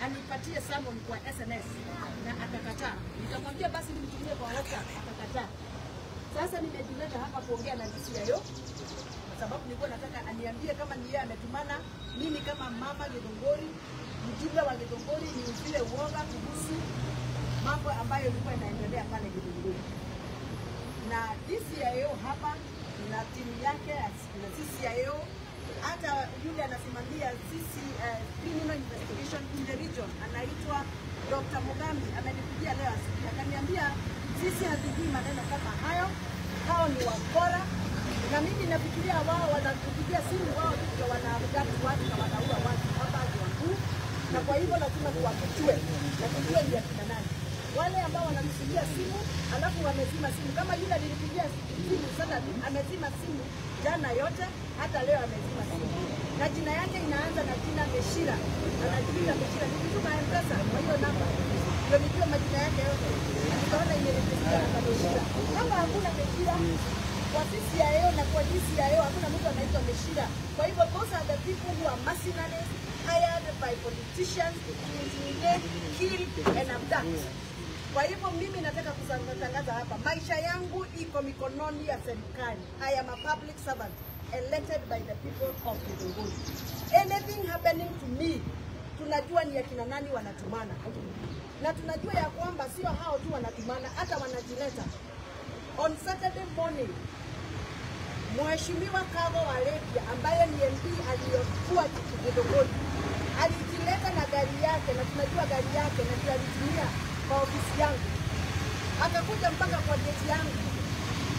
anipatie summon kwa SMS na akakataa. Nikamwambia basi nimtumie kwa WhatsApp, akakataa. Sasa nimejileta hapa kuongea na DCIO kwa sababu nilikuwa nataka aniambie kama ni yeye ametumana. Mimi kama mama Githunguri, mjumbe wa Githunguri, niuziwe uoga kuhusu mambo ambayo ilikuwa inaendelea pale Githunguri. Na DCIO hapa na timu yake na CCIO, hata yule anasimamia sisi criminal investigation in the region anaitwa Dr. Mugambi, amenipigia leo asubuhi akaniambia sisi hatujui maneno kama hayo, hao ni wakora. Na mimi nafikiria wao wanatupigia simu, wao ndio wanaabduct watu na wanaua watu hapa Kiambu, na kwa hivyo lazima tuwafichue na tujue ni akina nani wale ambao wanampigia simu alafu wamezima simu. Kama yule alinipigia simu sana, amezima simu jana yote, hata leo amezima simu, na jina yake inaanza na jina Meshira, anajiita Meshira. Nikituma M-Pesa kwa hiyo namba ndio nijue majina yake yote, nikaona imerejea na Meshira. Kama hakuna Meshira kwa CCIO na kwa DCIO hakuna mtu anaitwa Meshira. Kwa hivyo those are the people who are mercenaries hired by politicians to intimidate, kill and abduct. Kwa hivyo mimi nataka kutangaza hapa, maisha yangu iko mikononi ya serikali. I am a public servant elected by the people of Githunguri. Anything happening to me, tunajua ni akina nani wanatumana, na tunajua ya kwamba sio hao tu wanatumana, hata wanajileta. On Saturday morning, Mheshimiwa Kago Walepia ambaye ni MP aliyokuwa Githunguri alijileta na gari yake, na tunajua gari yake na ndio alitumia kwa ofisi yangu. Akakuja mpaka kwa geti yangu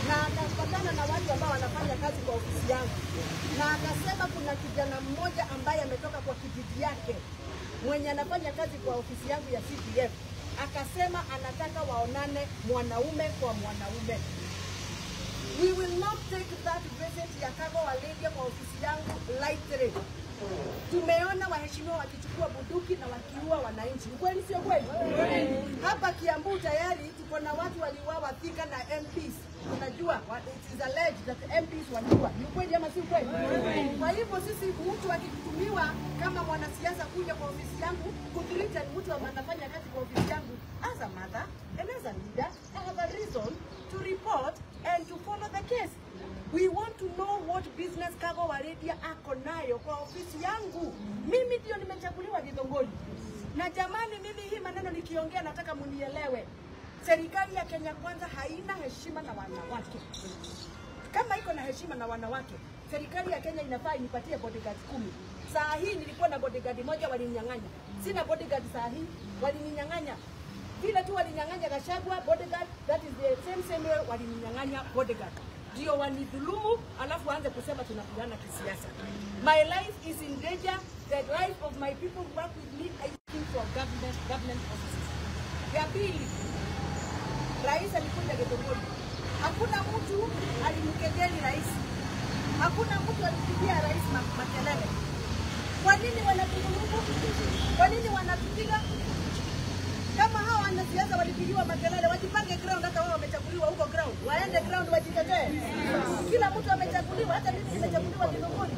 na akapatana na watu ambao wanafanya kazi kwa ofisi yangu, na akasema kuna kijana mmoja ambaye ametoka kwa kijiji yake mwenye anafanya kazi kwa ofisi yangu ya CDF. Akasema anataka waonane mwanaume kwa mwanaume. We will not take that visit ya Kago Walepia kwa ofisi yangu lightly. Tumeona waheshimiwa wakichukua bunduki na wakiua wananchi. Ukweli sio kweli? Hapa Kiambu tayari tuko na watu waliuawa Thika na MPs. Unajua, it is alleged that the MPs waliua. Ni ukweli ama si ukweli? Kwa hivyo sisi, mtu akitumiwa kama mwanasiasa kuja kwa ofisi yangu kuthreaten mtu ambaye anafanya kazi kwa ofisi yangu, as a mother and as a leader, I have a reason to report and to follow the case. We want to know what business Kago Walepia ako nayo kwa ofisi yangu. Mimi ndio nimechaguliwa Githunguri. Na jamani, mimi hii maneno nikiongea nataka munielewe. Serikali ya Kenya Kwanza haina heshima na wanawake. Kama iko na heshima na wanawake, serikali ya Kenya inafaa inipatie bodyguard 10. Saa hii nilikuwa na bodyguard moja, walininyang'anya. Sina bodyguard saa hii, walininyang'anya. Vile tu walinyang'anya Gachagua bodyguard, that is the same way walininyang'anya bodyguard. Ndio wanidhulumu, alafu waanze kusema tunapigana kisiasa. My life is in danger, the life of my people who work with me, I think for government offices. Ya pili, rais alikuja Githunguri. Hakuna mtu alimkejeli rais. Hakuna mtu alipigia rais makelele. Kwa nini wanatudhulumu? Kwa nini wanatupiga? Kama hao wanasiasa walipigiwa makelele, wajipange ground, hata wao wamechaguliwa huko ground. Waende ground wajitetee. Kila mtu amechaguliwa, hata mimi nimechaguliwa Githunguri.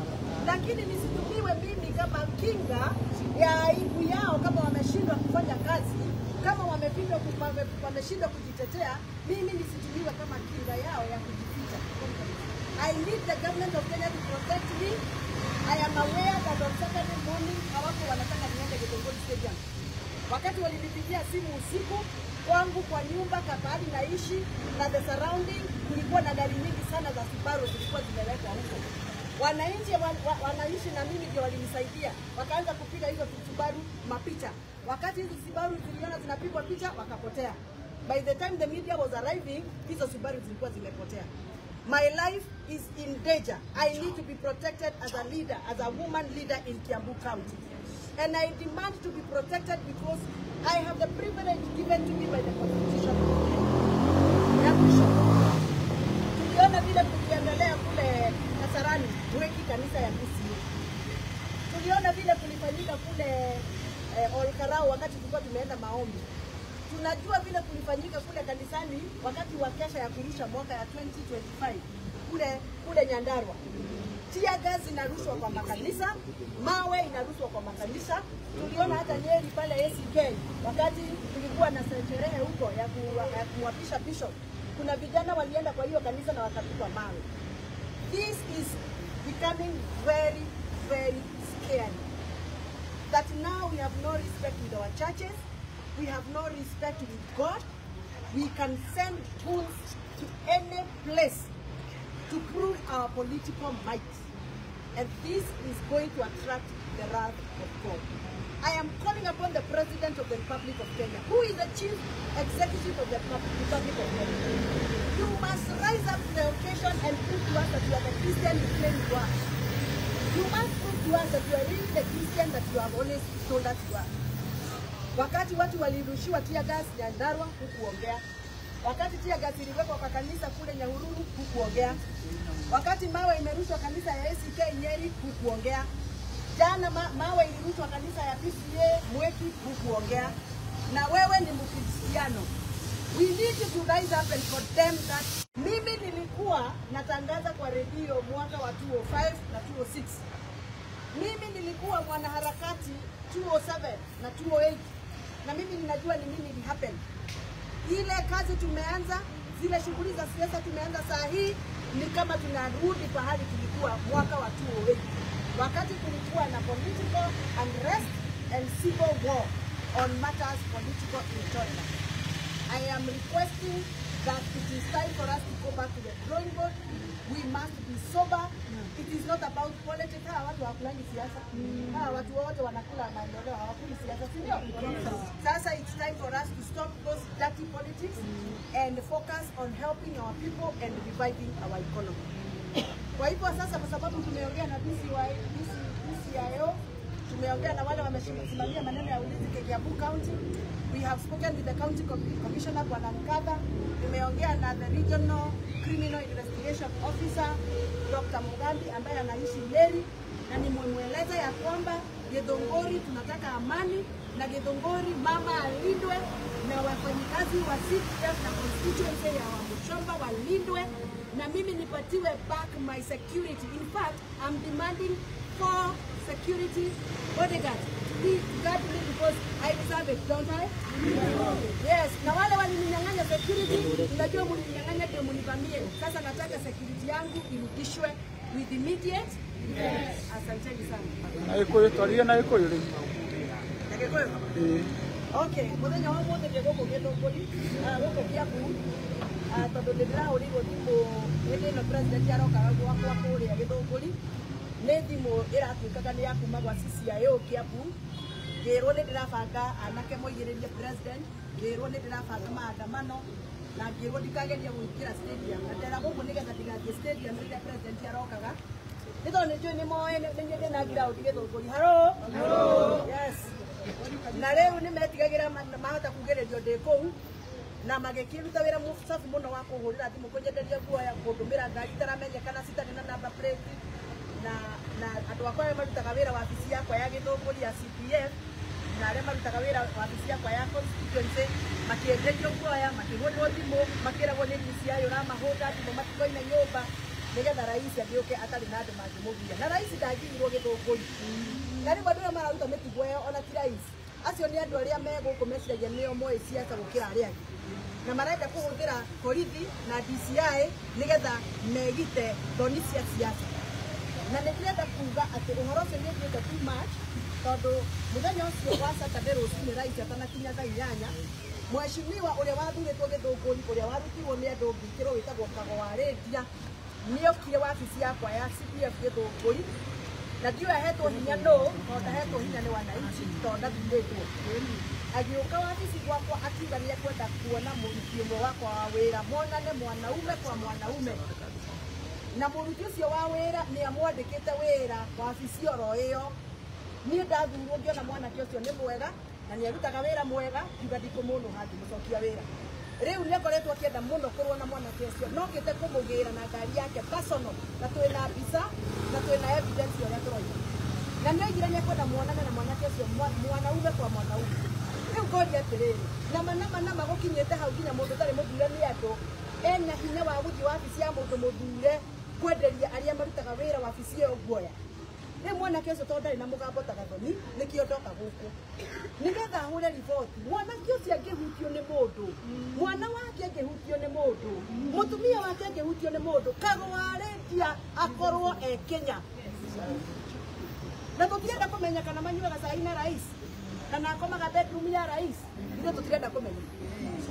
Lakini nisitumiwe mimi kama kinga ya aibu yao kama wameshindwa kufanya kazi, kama wameshindwa kujitetea, mimi nisitumiwe kama kinga yao ya kujificha. I need the government of Kenya to protect me. I am aware that on Saturday morning hawako wanataka niende Githunguri Stadium. Wakati walinipigia simu usiku kwangu kwa nyumba kapahali naishi na the surrounding, kulikuwa na gari nyingi sana za Subaru zilikuwa zimewekwa huko. Wananchi wanaishi na mimi ndio walinisaidia, wakaanza kupiga hizo Subaru mapicha. Wakati hizo Subaru ziliona zinapigwa picha, wakapotea. By the time the media was arriving, hizo Subaru zilikuwa zimepotea. My life is in danger. I need to be protected as a leader, as a woman leader in Kiambu County. And I demand to be protected because I have the privilege given to me by the Constitution. Ya mwisho, tuliona vile kuliendelea kule Kasarani, Mweki kanisa ya PCU. Tuliona vile kulifanyika kule Olkarau wakati tulikuwa tumeenda maombi. Tunajua vile kulifanyika kule kanisani wakati wa kesha ya kurusha mwaka ya 2025 kule Nyandarua. Tear gas inarushwa kwa makanisa, mawe inarushwa kwa makanisa. Tuliona hata Nyeri pale ACK wakati tulikuwa na sherehe huko ya kuapisha bishop, kuna vijana walienda kwa hiyo kanisa na wakapigwa mawe. This is becoming very, very scary. That now we have no respect with our churches, we have no respect with God. We can send goons to any place to prove our political might. And this is going to attract the wrath of God. I am calling upon the President of the Republic of Kenya, who is the Chief Executive of the Republic of Kenya. You must rise up to the occasion and prove to us that you are the Christian you claim you are. You must prove to us that you are really the Christian that you have always told us you are. Wakati watu walirushiwa tear gas Nyandarua, hukuongea. Wakati tear gas iliwekwa kwa kanisa kule Nyahururu, hukuongea. Wakati mawe imerushwa kanisa ya ACK Nyeri, hukuongea. Jana mawe ilirushwa kanisa ya PCA Mweki, hukuongea. Na wewe ni Mkristiano. We need you to rise up and condemn that. Mimi nilikuwa natangaza kwa redio mwaka wa 2005 na 2006. Mimi nilikuwa mwanaharakati 2007 na 2008. Na mimi ninajua ni nini ili happen. Ile kazi tumeanza, zile shughuli za siasa tumeanza saa hii ni kama tunarudi pahali tulikuwa mwaka wa 2008. Wakati kulikuwa na political unrest and civil war on matters political intolerance. I am requesting that it is time for us to go back to the drawing board. We must be sober. It is not about politics. Hawa watu hawakulangi siasa. Hawa watu wote wanakula maendeleo, hawakuli siasa, si ndio? Sasa it's time for us to stop those dirty politics and focus on helping our people and reviving our economy. Kwa hivyo sasa, kwa sababu tumeongea na DCIO, tumeongea na wale wamesimamia maneno ya ulinzi Kiambu County. We have spoken with the County Commissioner Bwana Nkatha. Tumeongea na the Regional Criminal Investigation Officer Dr. Mugambi ambaye anaishi Nyeri, na nimemweleza ya kwamba Githunguri tunataka amani, na Githunguri mama alindwe na wafanyikazi wa CPF na constituency ya Wamuchomba walindwe, na mimi nipatiwe back my security. In fact, I'm demanding 4 security bodyguards to guard me because I deserve it, don't I? Yes. Na wale walininyang'anya security, unajua mlininyang'anya ndio mnivamie. Sasa nataka security yangu irudishwe with immediate. Yes. Asanteni sana. Na ikoyo twarie na ikoyo ri. Na ikoyo? Eh. Okay, muthenya wa mothe ndĩ gũkũ Githunguri, gũkũ Kiambu. Tondũ ndĩrahũrirwo thimũ hĩndĩ ĩno president arokaga gwakwa kũrĩa Githunguri. Nĩ thimũ ĩratuĩkaga nĩ ya kuma gwa CCIO Kiambu. Ngĩrwo nĩ ndĩrabanga anake moigĩrĩrie president, ngĩrwo nĩ ndĩrabanga maandamano, na ngĩrwo ndikageria gũingĩra stadium. Na ndera gũkũ nĩgetha ndigathiĩ stadium rĩrĩa president arokaga. Nĩ tondũ nĩ njũĩ nĩ moĩ nĩ niĩ ndĩna ground Githunguri. Hello? Hello. Yes. Na rĩu nĩ metigagĩra mahota kugĩrĩrio ndĩ kũu, na magĩkĩruta wĩra mũcabu mũno wa kũhũrĩra thimũ kũnyenderia guoya, kũndũmĩra ngari itaramenyekana citarĩ na number plate, na andũ akwa arĩa marutaga wĩra wabici yakwa ya Githunguri ya CPF, na arĩa marutaga wĩra wabici yakwa ya constituency makĩenderio guoya, makĩhũrĩrwo thimũ, makĩragwo nĩ DCI ũramahũra thimũ matikoime nyũmba nĩgetha rais agĩũke atarĩ na andũ mangĩmũgia. Na rais ndangĩirwo Githunguri. Na rĩu andũ arĩa mararuta mĩtugo ĩyo ona ti rais. Acio nĩ andũ arĩa me gũkũ meciragia nĩo moĩ siasa gũkĩra arĩa angĩ. Na marenda kũhũthĩra borithi na DCI nĩgetha megite thoni cia siasa. Na nĩ ndĩrenda kuga atĩ ũhoro ũcio nĩ ũthiĩte too much, tondũ mũthenya ũcio wa Saturday rũcinĩ rais atanakinya thaa 8, mheshimiwa ũrĩa wathurĩtwo Githunguri, ũrĩa warutirwo nĩ andũ mbikĩrwo wĩtagwo Kago wa Rĩndia, nĩokire wabici yakwa ya CPF Githunguri, na ndiũĩ ahetwo hinya nũ, tondũ ndahetwo hinya nĩ wananchi, tondũ ndathurĩtwo. Agĩũka wabici gwakwa akiuga nĩ ekwenda kuona mũruti ũmwe wakwa wa wĩra, monane mwanaume kwa mwanaume. Na mũruti ũcio wa wĩra nĩ amwandĩkĩte wĩra wabici oro ĩyo. Niĩ ndathurwo ngĩona mwanake ũcio nĩ mwega na nĩ arutaga wĩra mwega, ngiuga ndikũmũnũha ngĩmũcokia wĩra. Rĩu nĩ akoretwo akĩenda mũno kũrũa na mwanake ũcio, no okĩte kũmũgĩra na ngari yake personal, na twĩna mbica na twĩna evidence ũrĩa tũroiga. Na nĩ oigire nĩ ekwenda muonane na mwanake ũcio mwanaume kwa mwanaume. Rĩu ngoria atĩrĩrĩ, nama nama nama gũkinyĩte hau nginya mũndũ ũtarĩ mũthure nĩ andũ ena hinya wa gũthiĩ wabici ya mũndũ mũthure kwenderia arĩa marutaga wĩra wabici ĩyo guoya. Rĩu mwanake ũcio tondũ ndarĩ na mũgambo ta Gathoni nĩkĩo ndoka gũkũ nĩgetha ahũre riboti. Mwanake ũcio angĩhutio nĩ mũndũ, mwana wake angĩhutio nĩ mũndũ, mũtumia wake angĩhutio nĩ mũndũ, Kagũarĩtia akorwo e Kenya. Na tũtirenda kũmenya kana manyuaga cai na rais kana akomaga bedroom ya rais, ithuĩ tũtirenda kũmenya.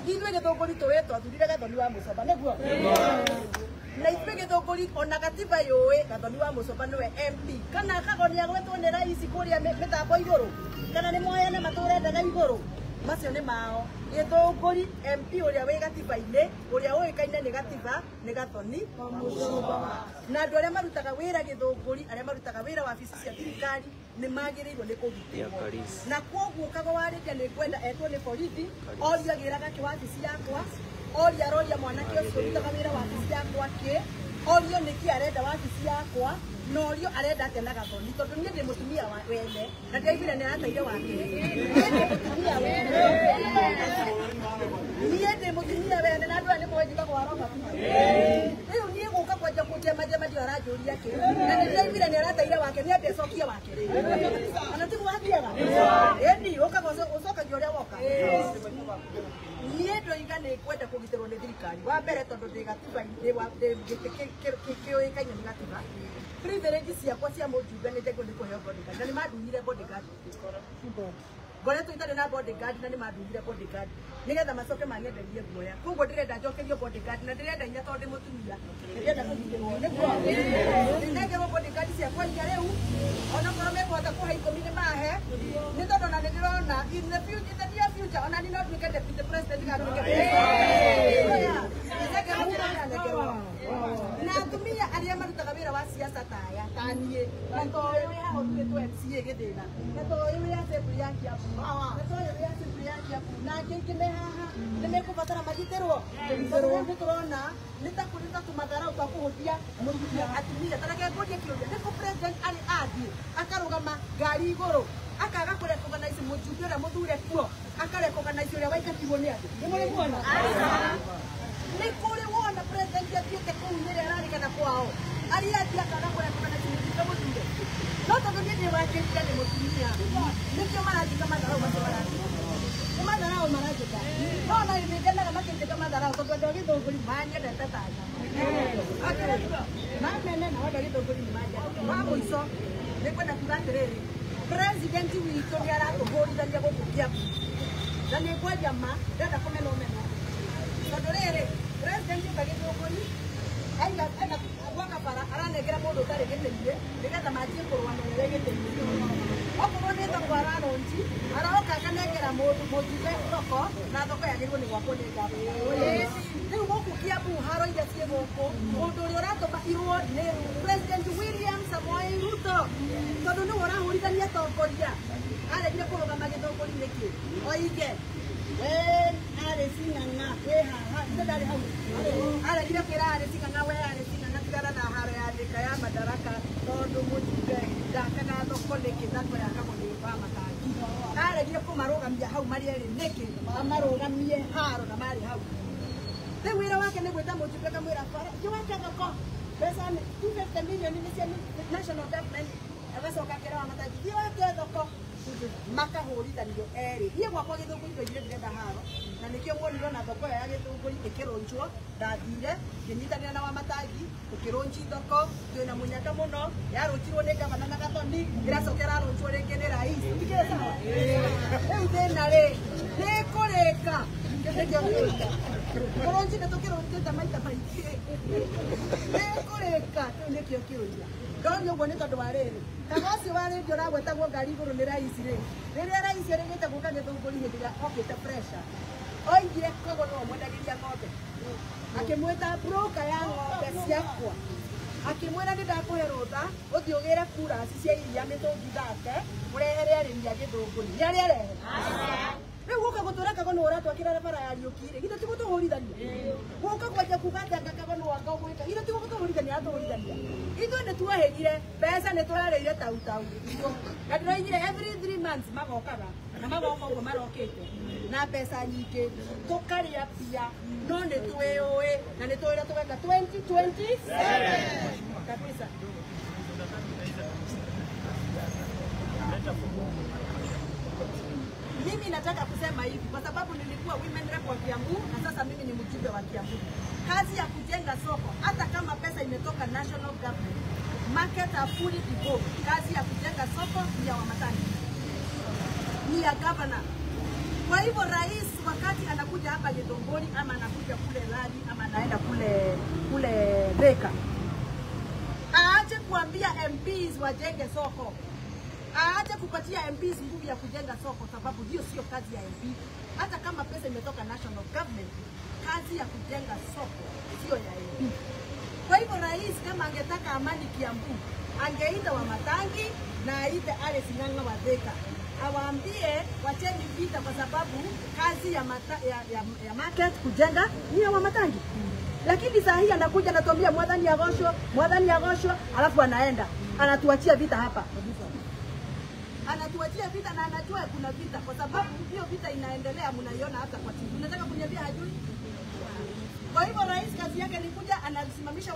Ithuĩ Gĩthũngũri tũĩ twathurire Gathoni wa Mũcoba nĩguo, na ithuĩ Gĩthũngũri ona gatiba yũĩ Gathoni wa Mũcoba nĩwe MP. Kana Kagoni agwetwo nĩ rais kũrĩa mĩtambo igũrũ, kana nĩ moyane matũrendaga igũrũ, macio nĩ mao. Gĩthũngũri MP ũrĩa wĩ gatiba-inĩ, ũrĩa ũĩkaine nĩ gatiba nĩ Gathoni wa Mũcoba. Na andũ arĩa marutaga wĩra Gĩthũngũri, arĩa marutaga wĩra wabici cia thirikari nĩ magĩrĩirwo nĩ kũgitĩrwo. Na kwoguo Kagũarĩtia nĩ ngwenda etwo nĩ borithi, orio agĩraga kĩ wabici yakwa, oria aroria mwanake ũcio ũrutaga wĩra wabici yakwa kĩ, orio nĩkĩ arenda wabici yakwa, na orio arenda atĩa na Gathoni, tondũ niĩ ndĩ mũtumia wene na ndĩraiguire nĩ arateire wake. Niĩ ndĩ mũtumia wene, niĩ ndĩ mũtumia wene, na andũ aya nĩ moĩ njĩtagwo Aroma. Rĩu niĩ gũka kwanja kũnjema njema ndio aranjũria kĩ, na nĩ ndĩraiguire nĩ arateire wake, nĩ ambe acokie wake. Kana tiguo athiaga? Ĩni ũkaga ũcokagia ũrĩa woka. Niĩ ndoiga nĩ ngwenda kũgitĩrwo nĩ thirikari. Wa mbere tondũ ndĩ gatiba, ndĩ kĩũĩkaine nĩ gatiba. Privilege ciakwa cia mũjumbe nĩ njagĩrĩirwo nĩ kũheo bodyguard, na nĩ mandunyire bodyguard. Ngoretwo itarĩ na bodyguard na nĩ mandunyire bodyguard nĩgetha macoke manyenderie guoya. Koguo ndĩrenda njokerio bodyguard, na ndĩrenda inya tondũ ndĩ mũtumia, ndĩrenda kũgitĩrwo nĩguo ndĩnengerwo bodyguard ciakwa inya rĩu, onakorwo mekũhota kũhe 10 nĩ mahe, nĩ tondũ ona nĩ ndĩrona in the future, in the near future ona niĩ no nduĩke deputy president kana nduĩke president. Na atumia arĩa marutaga wĩra wa siasa ta aya ta niĩ, na to ũyũ wĩ haha ũtuĩtwo MCA gĩthĩna, na to ũyũ wĩ assembly ya Kiambu, na to ũyũ wĩ assembly ya Kiambu, na angĩ aingĩ me haha nĩ mekũbatara magitĩrwo. Tondũ rĩu nĩ tũrona nĩ ta kũrĩ ta tũmatharau twa kũhũthia atumia. Ta reke ngũrie kĩũria, nĩ kũ president arĩ athiĩ akarũgama ngari igũrũ akaga kũrecognize mũjumbe ũrĩa mũthure kuo, akarecognize ũrĩa waingatirwo nĩ andũ? Nĩ mũrĩ muona? Nĩ kũrĩ wona president athiĩte kũu Nyĩrĩ ararigana kwao, arĩa athiĩ akaga kũrecognize mũjumbe mũthure? No tondũ niĩ ndĩ wakĩrire nĩ mũtumia, nĩkĩo maranjĩka matharau macio maranjĩka. Nĩ matharau maranjĩka. No ona nĩ ngenaga makĩnjĩka matharau tondũ andũ a Gĩthũngũri manyendete ta nyama. Mamene na andũ a Gĩthũngũri nĩ manyendete. Wa mũico nĩ ngwenda kuga atĩrĩrĩ, president witũ nĩ aratũhũrithania gũkũ Kiambu, na nĩ ngwendia ma ndenda kũmena ũmena, tondũ rĩrĩ president ũka Gĩthũngũri aiga ena gwaka bara aranengera mũndũ ũtarĩ gĩtĩ-inĩ nĩgetha manjie kũrũa na ũrĩa wĩ gĩtĩ-inĩ. Okorwo nĩ thoko araronji, aroka akanengera mũndũ mũjumbe thoko, na thoko yagĩrĩirwo nĩ gwakwo nĩ ngavana. Rĩu gũkũ Kiambu haro iria ciĩ gũkũ, mũndũ ũrĩa ũratũma irwo nĩ President William Samoei Ruto, tondũ nĩwe ũrahũrithania atongoria. Aregire kũrũgama Gĩthũngũri nĩkĩ? Oige we arĩ cing'ang'a wĩ haha, ithe ndarĩ hau. Aregire kwĩra arĩ cing'ang'a, we arĩ cing'ang'a, tigana na haro ya Thika ya Madaraka, tondũ mũjumbe ndakaga thoko nĩkĩ? Thoko yakagwo nĩ wa Matangi. Aregire kũmarũgamia hau marĩ erĩ nĩkĩ? Amarũgamie haro na marĩ hau. Rĩu wĩra wake nĩ gwĩta mũjumbe akamwĩra bara thiĩ wake thoko, mbeca nĩ 250 million nĩ cia national government. Agacoka akera wa Matangi thiĩ wake thoko, makahũrithanio erĩ. Niĩ gwakwa Gĩthũngũri ndoigire ndĩrenda haro, na nĩkĩo muonire ona thoko ĩyo ya Gĩthũngũri ĩkĩrũnjwo. Ndathire ngĩnyitanĩra na Wamatangi tũkĩrũnji thoko, twĩna mũnyaka mũno, yarũnjirwo nĩ gavana na Gathoni, ĩracoka ĩrarũnjwo rĩngĩ nĩ rais. Tikĩrĩ sawa? Rĩu thĩna rĩ nĩ kũrĩka, nĩkĩo kĩũria kũrũnji nĩ tũkĩrũnjĩte maita maingĩ, nĩ kũrĩka, kĩu nĩkĩo kĩũria. Ndonio ũguo nĩ tondũ wa rĩrĩ, kaga ũcio wa rĩndio ũragwetagwo ngari igũrũ nĩ rais rĩ, rĩrĩa rais arĩgĩte gũka Gĩthũngũri hĩndĩ ĩrĩa okĩte pressure, oigire koguo nĩwe ũmwendagĩria ng'ombe, akĩmwĩta broker ya ng'ombe ciakwa, akĩmwĩra nĩ ndakũhe rũtha ũthiĩ ũgĩre kuraci cia iria mĩtũngi thate ũrehere arĩmi a Gĩthũngũri. Nĩ arĩ arehe? Rĩu gũka Guka gutura Kago nĩ ũratwakĩra bara ya Riũki rĩ, githĩ ti gũtũhũrithania? Gũka kwanja kuga atĩ anga Kago nĩ wanga ũgwĩka, githĩ ti gũtũhũrithania atũhũrithania? Ithuĩ nĩ tuohĩgire mbeca, nĩ tũrarĩire tau tau, na ndĩroigire every 3 months magokaga na magoka ũguo marokĩte na mbeca nyingĩ, tũkarĩa pia, no nĩ twĩũĩ na nĩ tũĩ ũrĩa tũgeka 2027 kabisa. Mimi nataka kusema hivi kwa sababu nilikuwa women rep wa Kiambu na sasa mimi ni mjumbe wa Kiambu. Kazi ya kujenga soko, hata kama pesa imetoka national government, market are fully devolved. Kazi ya kujenga soko ni ya Wamatangi, ni ya governor. Kwa hivyo rais wakati anakuja hapa Githunguri ama anakuja kule Lari ama anaenda kule Thika, aache kuambia MPs wajenge soko. Aache kupatia MPs nguvu ya kujenga soko, sababu hiyo sio kazi ya MP. Hata kama pesa imetoka national government, kazi ya kujenga soko sio ya MP. Kwa hivyo rais kama angetaka amani Kiambu, angeita Wamatangi na aite Alice Ng'ang'a wa Thika, awaambie wacheni vita, kwa sababu kazi ya market kujenga ni ya Wamatangi. Lakini saa hii anakuja anatuambia mwathani agocwo, alafu anaenda anatuachia vita hapa. Anatuachia vita na anajua kuna vita, kwa sababu hiyo vita inaendelea, mnaiona hata kwa TV. Unataka kuniambia hajui? Kwa hivyo rais kazi yake ni kuja anasimamisha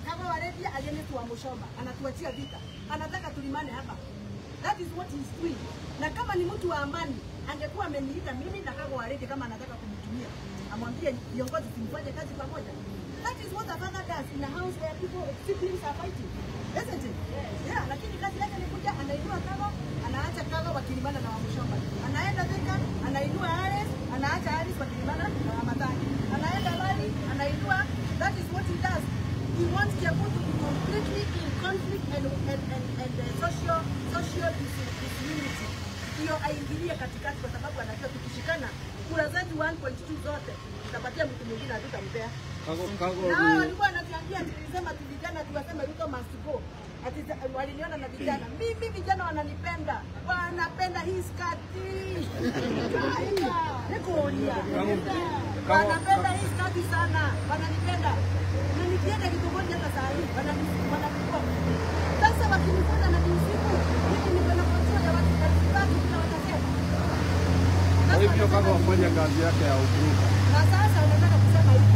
kama Warebia against wa Mushomba, anatuachia vita. Anataka tulimane hapa. That is what he's doing. Na kama ni mtu wa amani, angekuwa ameniita mimi na Kago Warebia kama anataka kumtumia. Amwambie viongozi tumfanye kazi pamoja. That is what a father does in a house where people, siblings are fighting. Isn't it? Yes. Yeah, lakini kazi yake ni kuja anainua Kago, anaacha Kago wakilimana na Wamushomba. Anaenda Thika, anainua Alice, anaacha Alice wakilimana na Wamatangi. Anaenda Lari, anainua. That is what he does. He wants Kiambu to be completely in conflict and social disunity. Hiyo aingilie katikati, kwa sababu anajua tukishikana kura zetu 1.2 zote tutapatia mtu mwingine, hatutampea. Na walikuwa wanatuambia tulisema tu vijana tuwasema Ruto must go. Ati waliniona na vijana. Mimi vijana wananipenda. Wanapenda hii skati. Nikuonia. Wanapenda hii skati sana. Wananipenda. Na nikienda kitongoji hata saa hii wananipenda. Sasa wakinifuata na usiku, mimi niko na control ya watu watatu bila watasema. Kwa hivyo kama wafanya kazi yake ya ukuruka. Na sasa nataka kusema hivi.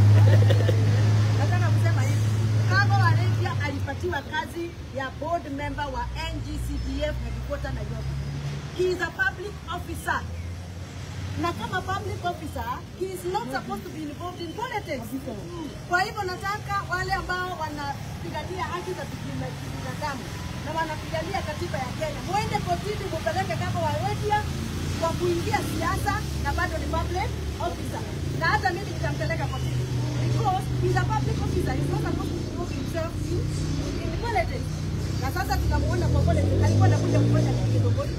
Nataka kusema hivi. Kago Warebia alipatiwa kazi ya board member wa NGCDF headquarter Nairobi. He is a public officer. Na kama public officer, he is not supposed to be involved in politics. Kwa hivyo nataka wale ambao wanapigania haki za binadamu na wanapigania katiba ya Kenya, muende kotini mupeleke Kago Warebia kwa kuingia siasa na bado ni public officer. Na hata mimi nitampeleka kotini. Because he's a public officer, he's not supposed to involve himself in politics. Na sasa tunamuona kwa politics, alikuwa anakuja kufanya nini Githunguri?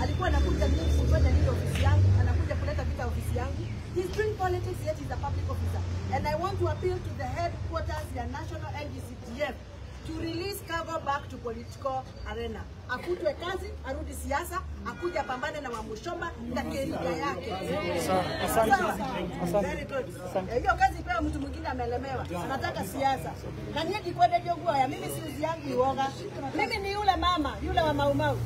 Alikuwa anakuja kufanya nini ofisi yangu? Anakuja kuleta vita ofisi yangu. He's doing politics yet he's a public officer. And I want to appeal to the headquarters ya National NGCDF to release Kago back to political arena. Afutwe kazi, arudi siasa, akuja pambane na Wamushomba na keriga yake. Asante. Very good. Hiyo kazi pewa mtu mwingine amelemewa. Anataka siasa. Na nyie dikwende jogua ya mimi siuzi yangu uoga. Mimi ni yule mama, yule wa Maumau.